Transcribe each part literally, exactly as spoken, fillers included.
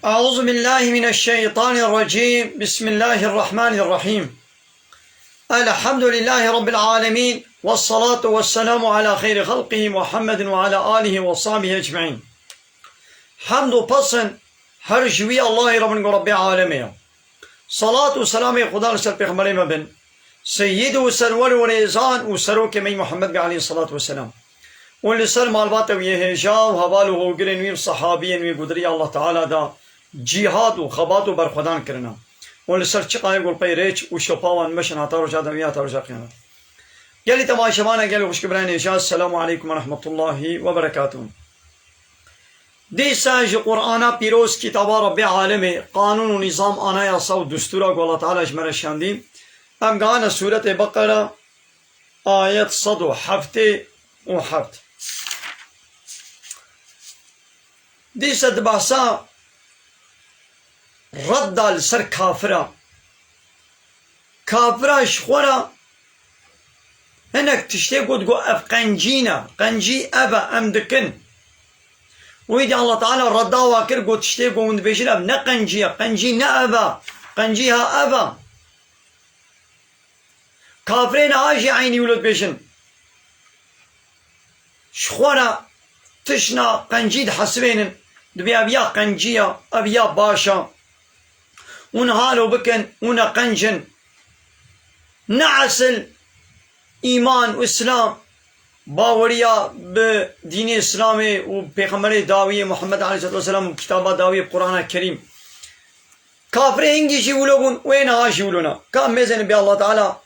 أعوذ بالله من الشيطان الرجيم. بسم الله الرحمن الرحيم. الحمد لله رب العالمين. والصلاة والسلام على خير خلقه محمد وعلى آله وصحبه أجمعين. Hemd û pesn her ji wî Allahê re bin ku Rebbê alemê ye. Salat û selamê Xuda li ser Pêxemberê me bin. Seyyid û serwer û rêzan û serokê me yî Muhammed be aleyhissalatu vesselam. Û li ser malbata wî yê hêja û heval û hogirên wî û sehabiyên wî ku di riya Allah Teala de cîhad û xebat û berxwedan kirine. Û li ser çiqayê ku li pey rêç û şopa wan meşin heta roja dawî heta roja qiyamet. Gelî temaşevana, gelî xwişk û birayên hêja, Esselamu aleykum ve rahmetullahi ve berekatuhu. Dîsa ji Qur'ana pîroz, kitaba Rebbê alemê, qanûn û nîzam, anayasa û dustûra ku Allah Teala ji me re şandî, em gehane sûretê Beqera, ayet sed û heftê û heft. Dîsa di behsa redda li ser kafira. Kafira ji xwe re hinek tiştê got, got, "Ev qencî ne, qencî ev e, em dikin." Wî de Allah Teala redda wa kir, got, "Tiştê ku hûn dibêjin, ev ne qencî ye, qencî ne ev e, qencî ha ev e." Kafirê niha jî eynî wilo dibêjin. Ji xwe re tişna qencî dihesibênin. Dibê ev ya qencî ya, ev ya baş a. Hûn halo bikin, hûn ne qenc in. Ne esil îman û Îslam, baweriya bi dînê Îslamê û Pêxemberê dawiyê Muhammed aleyhisselatu vesselam û kitaba dawiyê bi Qur'ana Kerîm. Kafirê hingî jî wilo bûn, wê niha jî wilo ne. Ka mêzên bi Allah Teala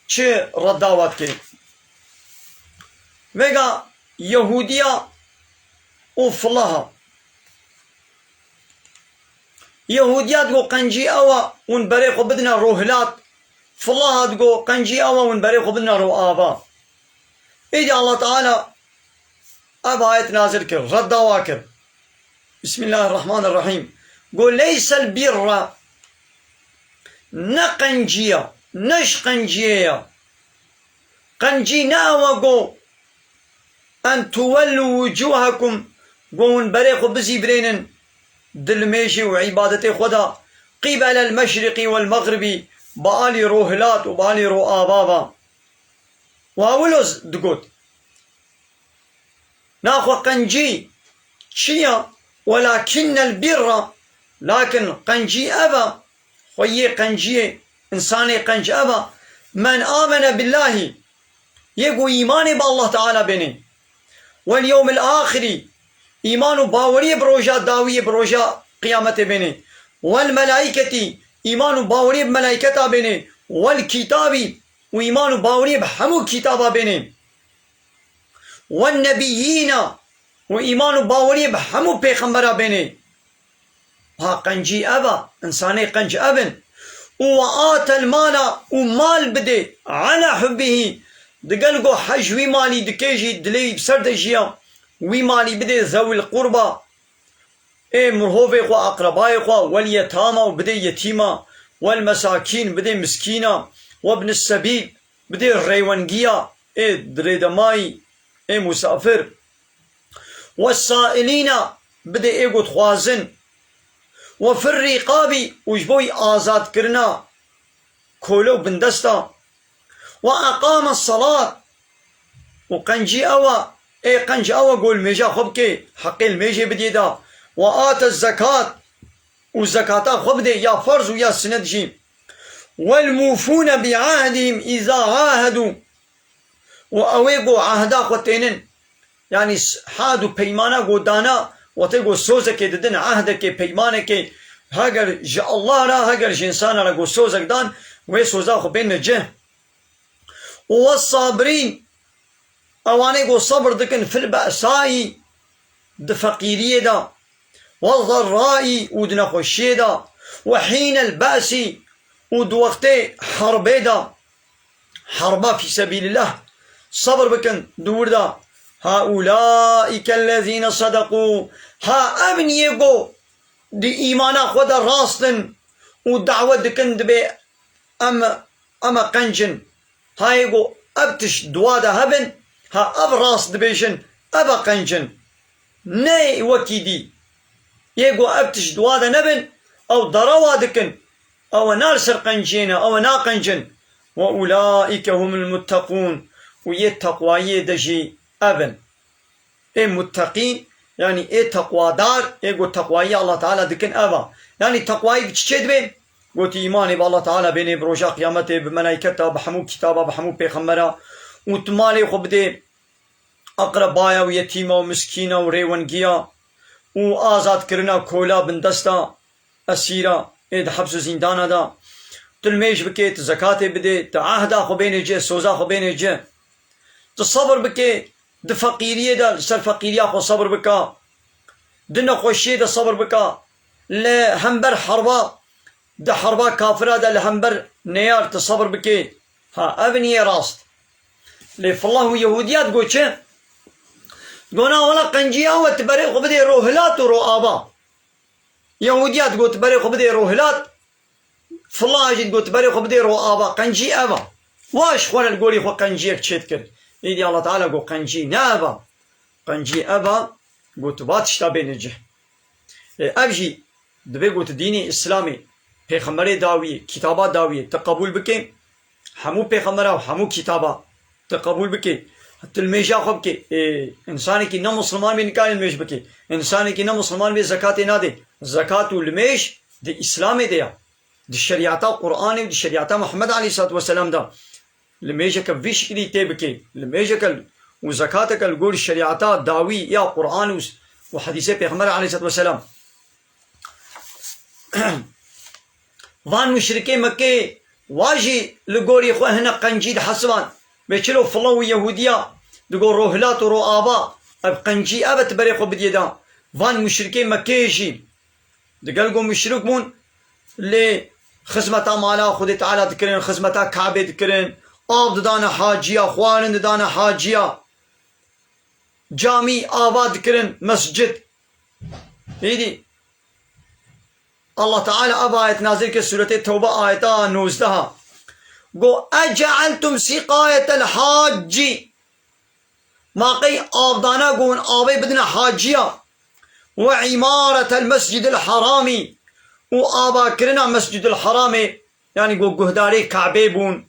çi redda wa dike. Vêga Yehûdiya û filaha. Yehûdiya digo qencî ew e, hûn berê xwe bidine rohilat. Filaha digo qencî ew e, hûn berê xwe bidine ro ava. Êdî Allah Teala ev ayet nazil kir, redda wa kir. Bismillahirrahmanirrahîm. Go, "Leysel birra." Ne qenciya, ne ji qenciyê ya. Qencî ne ew e go, "En tuwellu wucuhakum", go hûn berê xwe bizîvirênin dilmêjê û îbadetê xwe de, "qîbelel meşriqî wel mexribî", bi alî rohilat û bi alî roava ve. Wa wilo digot. Naxwe qencî çi ya? "Welakinnel birra", lakin qencî ev e, xweyê qenciyê, însanê qenc ev e, "men amene billahî", yê ku îmanê bi Allah Teala bênê, "wel yewmil axirî", îman û baweriyê bi roja dawiyê, bi roja qiyametê bênê, "wel melaîketî", îman û baweriyê bi melaîketa bênê, "wel kîtabî", û îman û baweriyê bi hemû kitaba bênê. "Wen nebiyîna", û îman û baweriyê bi hemû pêxembera bênê. Ha qencî ev e, însanê qenc ev in. Û "we atel mala", û mal bidê, "ala hubbihî", digel go hej wî malî dike jî, dilê wî bi ser de jiya, wî malî bidê "zewil qurba", ê mirovê xwe, aqrebayê xwe, "wel yetama", û bidê yetîma, "wel mesakîn", bidê miskîna, "webnis sebîl", bidê rêwengiya, ê dirêdemayî, ê musafir. "Wessailîna", bidê ê ku dixwazin. "We fir rîqabî", û ji bo wî azadkirina kole û bindesta. "We eqame selat", û qencî ew e, ê qenc ew e ku limêja xwe bike, heqê limêjê bidê de. "We ate zekat", û zekata xwe bidê, ya ferz û ya sinet jî. "Wel mûfûne bi ahdihim îza ahedû", û ew ê ku ahda xwe tênin, yanî s-, had û peymana ku dana, wextê ku sozekê didin, ahdekê, peymanekê, heger ji Allah re, heger ji însana re ku sozek dan, wê soza xwe bêne cih. "Û wessabirîn", ewanê ku sebir dikin, "fil be'saî", di feqîriyê de, "we zerraî", û di nexweşiyê de, "we hînel be'sî", û di wextê herbê de, herba fî sebîlillah, sebir bikin di wir de. "Haulâikellezîne sedekû", ha ev niyê ku di îmana xwe de rast in û dawet dikin, dibê em, em e qenc in. Hayê ku ev tişt di wa de hebin, ha ev rast dibêjin, ev e qenc in. Ne wekî dî. Yê ku ev tişt di wa de nebin, ew derewa dikin, ew ne li ser qenciyê ne, ew naqencin. Ve ulaîke humul mutteqûn, û yê teqwayiyê de jî ev in. Ê mutteqîn, yanî ê teqwadar, ê ku teqwayî Allah Teala dikin ev a. Yanî teqwayî bi çi çê dibe? Gotî, îmanê bi Allah Teala bênê, bi roja qiyametê, bi melaîketa, bi hemû kitaba, bi hemû pêxembera, û tu malê xwe bidê eqrebaya û yetîma û miskîna û rêwengiya, û azadkirina kola bindesta, esîra ê di heps û zîndana de. Tu limêj bikê, tu zekatê bidê, tu ehda xwe bênê cih, soza xwe bênê cih. Tu sebir bikê, di feqîriyê de li ser feqîriya xwe sebir bika, di nexweşiyê de sebir bika, li hember herba, di herba kafira de li hember neyar tu sebir bikê. Ha, ev niyê rast. Lê fillah û Yehûdiya digo çi? Digo na wela qenciya we tu berê xwe bidê rohilat û roava. Yehûdiya digot berê xwe bidê rohilat, fila jî digot berê xwe bidê roava. Qencî ev a. Wa ji xwe re li gorî xwe qenciyek çêdikir. Êdî Allah Teala got qencî ne ev a. Qencî ev a, got va tişta bêne cih. Ê, ev jî dibe got dînê Îslamê, pêxemberê dawiyê, kitaba dawiyê, tu qebûl bikê, hemû pêxembera û hemû kitaba tu qebûl bikê, tu limêja xwe bikê. Ê, însanekî ne misilman bê nikare limêj bikê. Însanekî ne misilman bê zekatê nadê. Zekat û limêj di Îslamê de ya. Di şerîeta Qur'anê û di şerîeta Muhammed aleyhissalatu vesselam de. Limêjeke vî şiklî tê bikê. Limêjeke û zekateke li gor şerîeta dawî ya Qur'an û, û hedîsê Pêxember aleyhissalatu vesselam. Van muşrikê Mekkê wa jî li gorî xwe hine qencî dihesiban. Bê çilo filo û Yehûdiya digo rohilat û roava, ev qencî ev e tu berê xwe bidiyê da. Van muşrikê Mekkê jî digel ku muşrik bûn, lê xizmeta mala Xwedê Teala dikirin, xizmeta Kabê dikirin, av didane haciya, xwarin didane haciya, camî ava dikirin, mescid. Êdî Allah Teala ev ayet nazil kir, Sûretê Tewbe ayeta nozdeh a. Go, "Ece'eltum siqayetel haccî." Ma qey avdana ku hûn avê bidine haciya, "we îmaretel mescidil haramî", û avakirina Mescidil Haramê, yanî ku guhdarê Kabê bûn,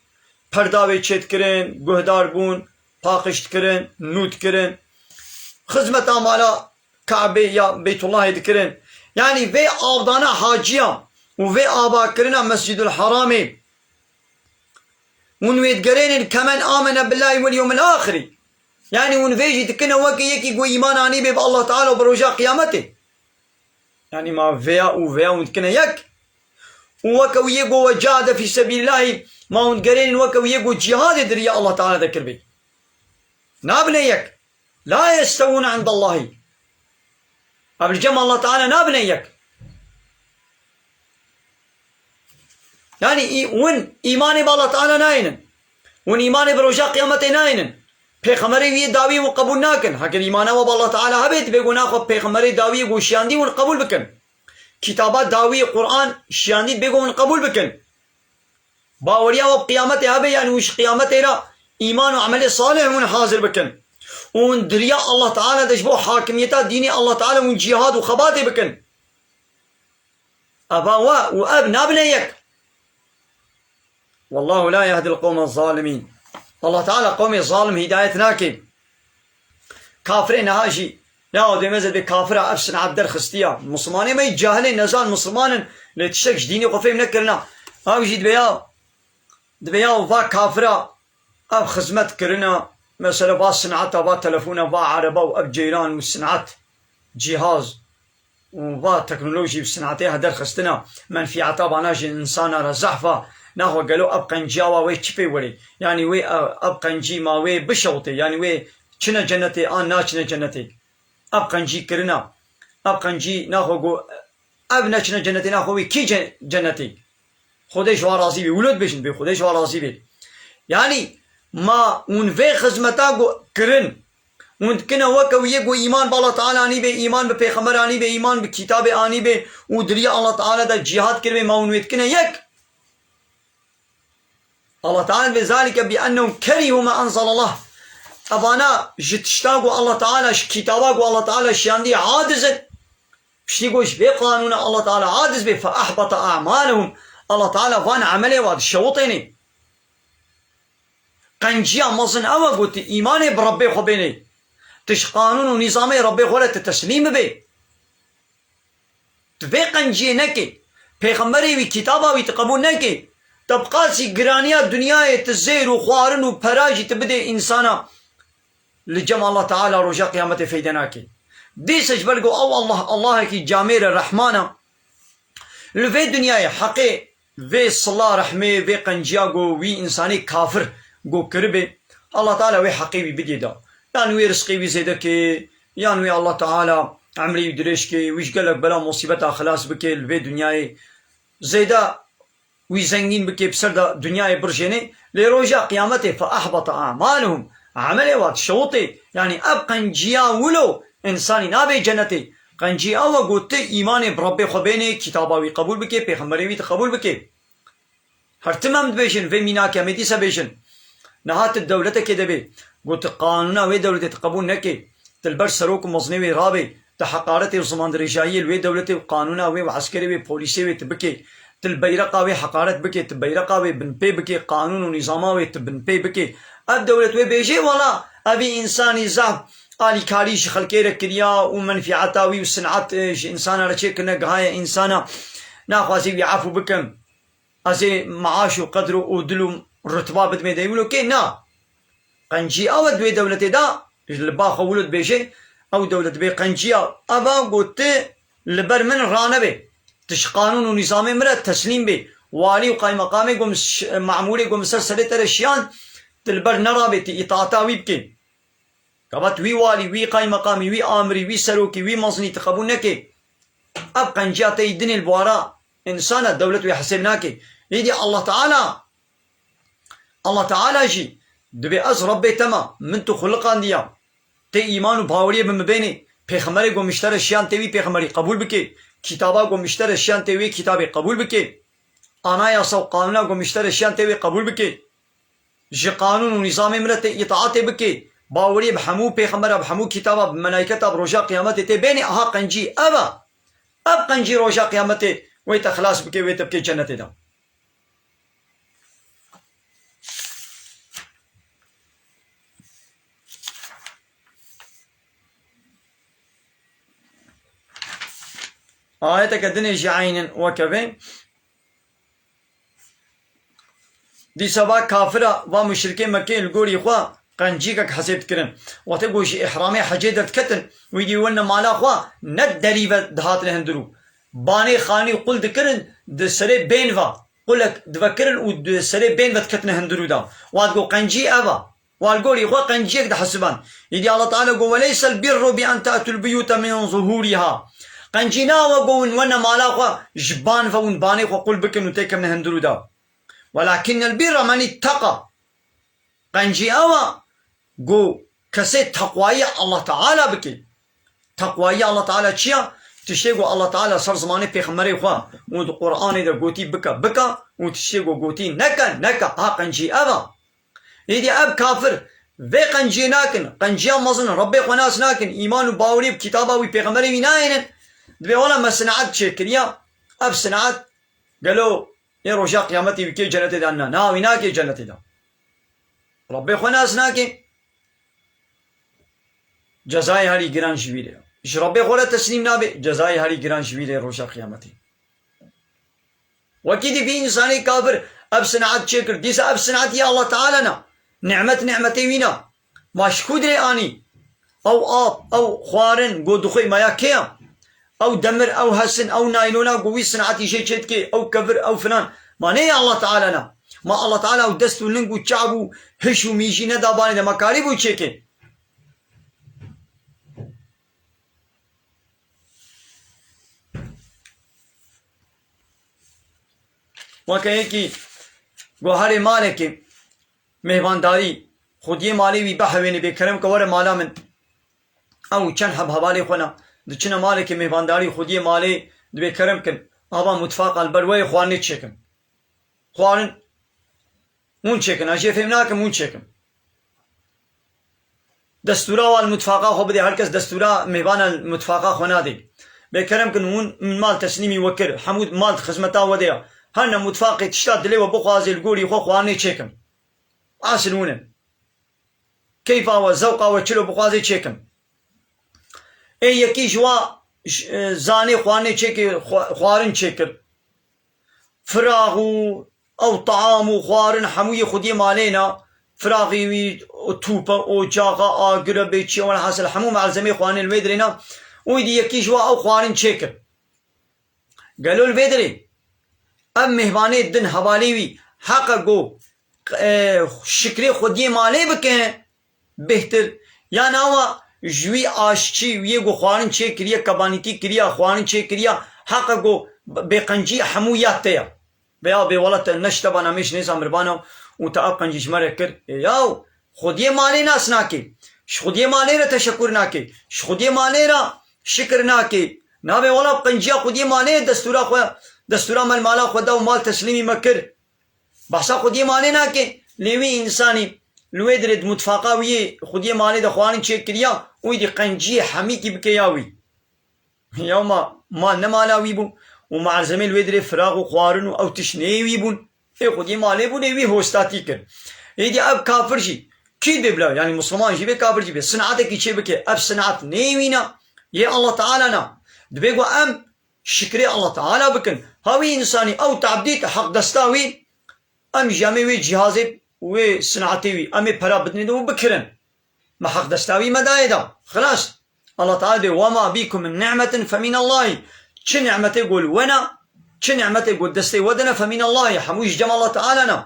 perda wê çêdikirin, guhdar bûn, paqij dikirin, nû dikirin. Xizmeta mala Kabê ya Beytullahê dikirin. Yanî vê avdana haciya û vê avakirina Mescîdul Haramê, hûn wê digerênin kemen amene billahî wel yewmil axirî. Yanî hûn vê jî dikine weke yekî ku îman anîbê bi Allah Teala û bi roja qiyametê. Yanî ma vêya û vêya hûn dikine yek. Û weke wî yê ku we cihade fî sebîlillahî, ma hûn digerênin weke wî yê ku cihadê di riya Allah Teala de kiribê. Nabine yek. La yestewûne indallahî. Ev li cem Allah Teala nabine yek. Yanî î-, win îmanê bi Allah Teala nayênin. Win îmanê bi roja qiyametê nayênin. Pêxemberê wî yê dawî win qebûl nakin. Heger îmana we bi Allah Teala hebe, divê ku naxwe pêxemberê dawiyê ku şiyandî win qebûl bikin. Kitaba dawiyê Qur'an şiyandî divê ku win qebûl bikin. Baweriya we bi qiyametê hebe, yanî hûn ji qiyametê re îman û emelê salih hûn hazir bikin. Û hûn di riya Allah Teala de ji bo hakimiyeta dînê Allah Teala hûn cîhad û xebatê bikin. Eva we û ev nabine yek. Wallahu la yehdil qewme zalimîn. Allah Teala qewmê zalim hîdayet nake. Kafirê niha jî, ya dê meze bê kafira ev sinat derxistiya. Misilmanê me yî cahilê nezan misilman in, lê tiştek ji dînê xwe fêm nekirina. Ew jî dibe ya, dibe ya va kafira ev xizmet kirina, mesela va sinata, va telefona, va ereba û ev ceyran û sinat, cîhaz û va teknolojî û sinatê he derxistina, menfîeta vana ji insana re zehf a. Naxwe gelo ev qenciya wa wê çi pê werê? Yanî wê ev, ev qencî ma wê bişewtê? Yanî wê çine cenetê an naçine cenetê? Ev qencî kirina, ev qencî naxwe got, ev neçine cenetê, naxwe wê kî ce-, cenetê? Xwedê ji wan razî bê. Wilo dibêjin bê, Xwedê ji wan razî bê. Yanî ma hûn vê xizmeta got kirin, hûn dikine weke wî yê ku îman bi Allah Teala anîbê, îman bi pêxember anîbê, îman bi kitabê anîbê û di riya Allah Teala de cîhad kiribê, ma hûn wê dikine yek? Allah Teala ve zalike bi ennehum kerîhu ma enzelallah. Evana ji tişta ku Allah Teala, ji kitaba ku Allah Teala şiyandî aciz in. Piştî ku ji vê qanûna Allah Teala aciz bê, fe ehbata a'malehum. Allah Teala van emelê wa dişewitênê. Qenciya mezin ew e ku tu îmanê bi Rebbê xwe bênê. Tu ji qanûn û nîzamê Rebbê xwe re tu teslîm bibê. Tu vê qenciyê nekê. Pêxemberê wî, kitaba wî tu qebûl nekê. Te bi qasî giraniya dinyayê tu zêr û xwarin û pera jî tu bidê însana, li cem Allah Teala roja qiyametê feyde nake. Dîse ji ber ku ew Allah, Allahekî camêr e, Rehman e. Li vê dinyayê heqê vê sila rehmê, vê qenciya ku wî însanê kafir ku kiribe, Allah Teala wê heqê wî bidê da. Yan wê rizqê wî zêde ke, yan wê Allah Teala emrê wî dirêj ke, wî ji gelek bela musîbeta xilas bike li vê dinyayê. Zêde wî zengîn bike, bi ser de dinyayê birjêne, lê roja qiyametê fe ehbata a'malehum, emelê wa dişewitê. Yanî ev qenciya wilo însanî nabe cenetê. Qencî ew e ku tu îmanê bi Rebbê xwe bênê, kitaba wî qebûl bike, pêxemberê wî tu qebûl bike. Her tim em dibêjin, vê mînakê em ê dîse bêjin. Niha tu dewletekê de bê, ku tu qanûna wê dewletê tu qebûl nekê, tu li ber serok û mezinê wê rabê, tu heqaretê û zimandirêjayiyê li wê dewletê û qanûna wê û eskerê wê, polîsê wê tu bikê, tu li beyreqa wê heqaret bikê, tu beyreqa wê binpê bikê, qanûn û nîzama wê tu binpê bikê. Ev dewlet wê bêjê, wela evî însanî zehf alîkarî ji xelkê re kiriya û menfîeta wî û sinat, e, ji însana re çêkirine, gihaye însana naxwazî wî efû bikim. Ez ê maaş û qedr û dil û rutba bidimê de wilo kê? Na. Qencî ew e di wê dewletê de, li ba xwe wilo dibêje, ew dewlet dibê qenciya ev e, got, tu li ber min ranebê. Tu ji qanûn û nîzamê min re teslîm bê. Walî û qaymeqamê ku min ş-, memûrê ku min ser serê te re şiyan, tu li ber nerabê, tu îtaata wî bikê. Gavat wî walî, wî qaymeqamî, wî amirî, wî serokî, wî mezinî tu qebûl nekê. Ev qenciya te yî dinê li bawara însan e, dewlet wê hesêb nake. Êdî Allah Teala, Allah Teala jî dibê ez Rebbê te me, min tu xuliqandiya. Tê îman û baweriyê bi min bênê. Pêxemberê ku min ji te re şiyan tê wî pêxemberî qebûl bikê. Kitaba ku min ji te re şiyan tê wê kitabê qebûl bikê. Anayasa û qanûna ku min ji te re şiyan tê wê qebûl bikê. Ji qanûn û nîzamê min re tê îtaatê bikê, baweriyê bi hemû pêxembera, bi hemû kitaba, bi melayketa, bi roja qiyametê tê bênê, aha qencî ev e. Ev qencî roja qiyametê wê te xilas bike, wê te bike cenetê de. Ayeteke dinê jî eynin weke vê. Dîsa va kafira, va muşrikê Mekkeyê li gorî xwe qencîkek hesêb dikirin. Wextê ku ji îhramê hecê derdiketin, wî dî werne mala xwe, ne derî ve dihatine hundirû. Banê xanî qul dikirin, di serê bên ve qulek divekirin û di serê bên ve diketine hundirû de. Wa digo qencî ev e. Wa li gorî xwe qenciyek dihesiband. Îdî Allah Teala got, "Weleysel birru bi en te'tul buyute min zuhuriha." Qencî na we got hûn wene mala xwe ji ban ve hûn banê xwe qul bikin û têkevine hundirû de. "Welakinnel birra men itteka." Qencî ew e got kesê teqwayî Allah Teala bike. Teqwayî Allah Teala çi ya? Tiştê got Allah Teala ser zimanê pêxemberê xwe û di Qur'anê de gotî bike, bike û tiştê got gotî neke, neke. Ha qencî ev e. Êdî ev kafir vê qenciyê nakin, qenciya mezin, Rebbê xwe nas nakin, îman û bawerî bi kitaba wî, pêxemberê wî nayênin. Dibê wela me sinaet çêkiriya, ev sinaet gelo ê roja qiyametê wî kê cenetê de? Na, na, wî nakê cenetê de. Rebbê xwe nas nake. Cezayê herî giran ji wî re. Ji Rebbê xwe re teslîm nabe, cezayê herî giran ji wî re roja qiyametê. Wekî dî vî însanê kafir ev sinaet çêkir. Dîsa ev sinaet ya Allah Teala na. Nimet nimetê wî na. Ma ji ku dirê anî? Ew av, ew xwarin, go dixwê, ma ya kê ya? Ew demir, ew hesin, ew naylona, go wî sinaetî jê çê dikê, ew kevir, ew filan. Ma nê ya Allah Teala na. Ma Allah Teala ew dest û ling û çav û hiş û mîjî neda banê de, ma karîbû çêkê? Weke yekî go herê malekê mêvandarî, xwediyê malê wî bihewênê, bê kerem ke were mala min. Ew çend heb hevalê xwe ne, diçine malekê mêvandarî, xwediyê malê dibê kerem kin, ava mutfaqa li ber we yê xwarinê çêkin. Xwarin hûn çêkin, ez jê fêm nakim, hûn çêkin. Destûra wan li mutfaqa xwe bidê, her kes destûra mêvana li mutfaqa xwe nadê. Bê kerem kin hûn min mal teslîmî we kir. Hemû mal xizmeta we de ya. Herne mutfaqê tişta dilê we bixwazê li gorî xwe xwarinê çêkin. Asil hûn in. Keyfa we, zewqa we çilo bixwazê çêkin. Ê yekî ji wa j-, e, zanê xwarinê çêkir, xwa-, xwarin çêkir. Firax û ew taam û xwarin hemûyê xwediyê malê ne. Firaxî wî, o tûpe, ocaxa, agire, bê çi, welhasil hemû malzemê xwarinê li wê dirê ne. Û îdî yekî ji wa ew xwarin çêkir. Gelo li vê dirê ev mêhvanê din hevalê wî heqe ku, e, şikrê xwediyê malê bike bêhtir, yan awa ji wî aşçî wî yê ku xwarin çêkiriye, kebanîtî kiriya, xwarin çêkiriya, heqe ku bêqencî hemû ya te ye. Veya bê wela te ne ji te bana mêş nêza mirbana û te ev qencî ji me re kir. Ê yaw, xwediyê malê nas nake. Ji xwediyê malê re teşekur nake. Ji xwediyê malê re şikir nake. Nabê wela qenciya xwediyê malê destûra xwe, destûra me li mala xwe da û mal teslîmî me kir. Behsa xwediyê malê nake. Lê wî însanî li wê dirê di mutfaqa wî yê xwediyê malê de xwarin çêkiriya û îdî qenciyê hemîkî bike ya wî. Ya ma, ma ne mala wî bû û malzemê li wê dirê firax û xwarin û ew tişt neyê wî bûn. Ê xwediyê malê bûn, ê wî hostatî kir. Êdî ev kafir jî kî dê bila, yanî Musliman jî bê, kafir jî bê, sinatekî çê bike, ev sinat neyê wî ne, yê Allah Teala ne. Dibê ku em şikrê Allah Teala bikin. Ha wî însanî ew tabdît heq desta wî, em jî em ê wê cihazê, wê sinatê wî, em ê pera bidinê de û bikirin. Me heq desta wî me dayê da. Xilas. Allah Teala dê, "Ve ma bîkum min ni'metin fe minallahî." Çi ni'metê ku li we ne, çi ni'metê ku destê we de ne, fe minallahî. Hemû ji cem Allah Teala ne.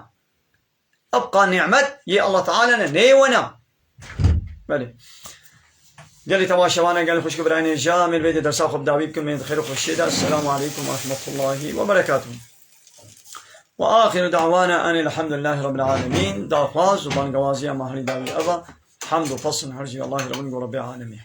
Ebqa ni'met yê Allah Teala ne, neyê we ne. Belê. Gelî temaşevana, gelî xwişk û birayê hêja, em ê li vê de dersa xwe bi dawî bikin, em ê di xêr û xweşiyê de. Esselamu aleykum ve rahmetullahi ve berekatuhu. Ve axiru da'wana enil hamdulillahi rabbil alemin. Daxwaz û bangewaziya mahalî dawî eva. Hamd û pesn her jî Allahî re bin ku Rebbê alemê.